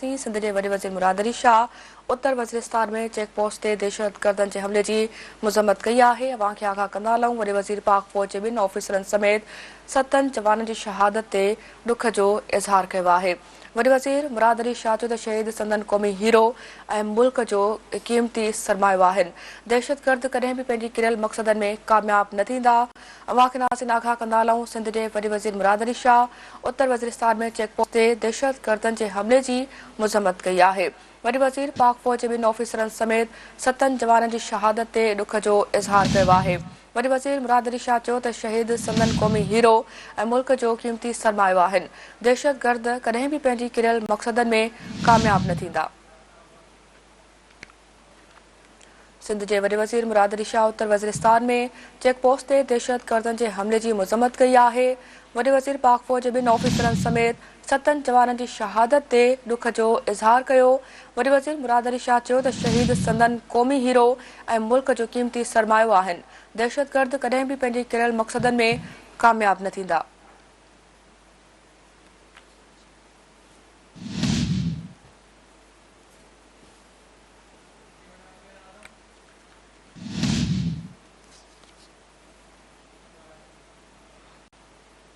سنڌ جي وڏي وزير مراد علي شاهه اتر وزيرستان ۾ چيڪ پوسٽ تي دهشتگردن جي حملي جي مذمت ڪئي آهي، اوهان کي آگاهه ڪندا هلون وڏي وزير پاڪ فوج جي ٻن آفيسرن سميت ستن جوانن جي شهادت تي ڏک جو اظهار ڪيو آهي. وڏي وزير مراد علي شاهه چيو ته شهيد سندن قومي هيرو ۽ ملڪ جو قيمتي سرمايو آهن، دهشتگرد ڪڏهن به پنهنجي ڪريل مقصدن ۾ ڪامياب نه ٿيندا، اوهان کي ناظرين آگاهه ڪندا هلون سنڌ جي وڏي وزير مراد علي شاهه اتر وزيرستان ۾ چيڪ پوسٽ تي دهشتگردن جي حملي جي مذمت ڪئي آهي، وڏي وزير پاڪ فوج جي ٻن آفيسرن سميت ستن جوانن جي شهادت تي ڏک جو اظهار ڪيو آهي. وڏي وزير مراد علي شاهه چيو ته شهيد سندن قومي هيرو ۽ ملڪ جو قيمتي سرمايو آهن، دهشتگرد ڪڏهن به پنهنجي ڪريل مقصدن ۾ ڪامياب نه ٿيندا. سنڌ جي وڏي وزير مراد علي شاهه اتر وزيرستان ۾ چيڪ پوسٽ تي دهشتگردن جي حملي جي مذمت ڪئي آهي. وڏي وزير پاڪ فوج جي ٻن آفيسرن سميت ستن جوانن جي شهادت تي ڏک جو اظهار ڪيو. وڏي وزير مراد علي شاهه چيو ته شهيد سندن قومي هيرو ۽ ملڪ جو قيمتي سرمايو آهن، دهشتگرد ڪڏهن به پنهنجي ڪريل مقصدن ۾ ڪامياب نه ٿيندا.